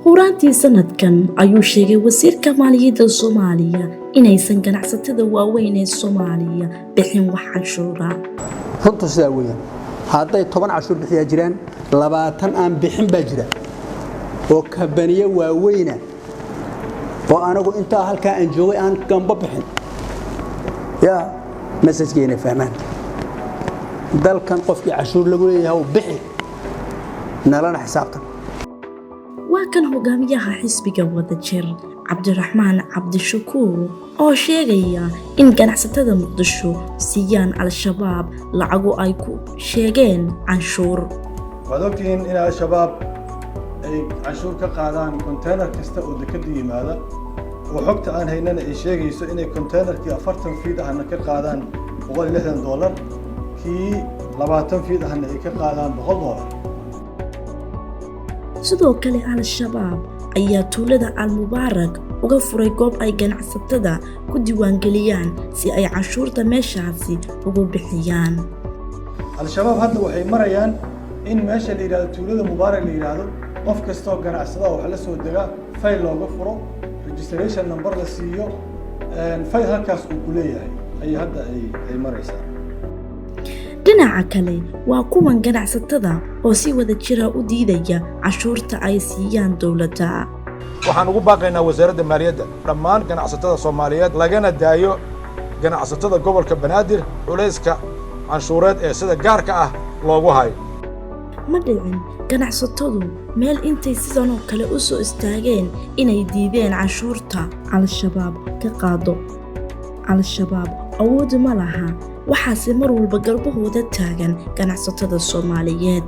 Horaantii sanadkan ayuu sheegay wasiirka maaliyadda Soomaaliya inaysan ganacsatada waaweyn ee Soomaaliya bixin wax canshuura. Runtu sidaa weeyaan. Hadday 10 cashuur bixiyaa jiraan, 20 aan bixin baa jira oo kabaniyo waaweyna oo anagu intaa halkaa aan joogay aan gambo bixin. Yaa message-ka inay fahmaan, dalkan qofkii cashuur lagu leeyahay bixi, nalana xisaabtan. Waa kan hogaamiyaha xisbiga Wadajir, Cabdiraxmaan Cabdishakuur, oo sheegaya in ganacsatada Muqdisho siiyaan Al-Shabaab lacago ay ku sheegeen canshuur. Waad ogtihiin in Al-Shabaab ay canshuur ka qaadaan konteynar kasta oo dekadda yimaada, oo xogta aan haynana ay sheegayso inay konteynerkii 40 feet ahna ka qaadaan $160, kii 20 feet ahna ay ka qaadaan $100. Sidoo kale Al-Shabaab ayaa tuulada Al-Mubaarak uga furay goob ay ganacsatada ku diiwaangeliyaan si ay canshuurta meeshaasi ugu bixiyaan. Al-Shabaab hadda waxay marayaan in meesha la yidhahdo tuulada Mubaarak la yidhaahdo qof kastoo ganacsada wax la soo dega fayl looga furo, registration number la siiyo, fayl halkaas uu ku leeyahay ayay hadda ay maraysaa. Dhinaca kale, waa kuwan ganacsatada oo si wada jira u diidaya cashuurta ay siiyaan dowladda. Waxaan ugu baaqaynaa Wasaaradda Maaliyadda, dhammaan ganacsatada Soomaaliyeed, lagana daayo ganacsatada gobolka Banaadir culayska canshuureed ee sida gaarka ah loogu hayo. Ma dhicin ganacsatadu meel intay sidan oo kale u soo istaageen inay diideen canshuurta Al-Shabaab ka qaado. Al-Shabaab awoodi ma laha, waxaase mar walba garbahooda taagan ganacsatada Soomaaliyeed.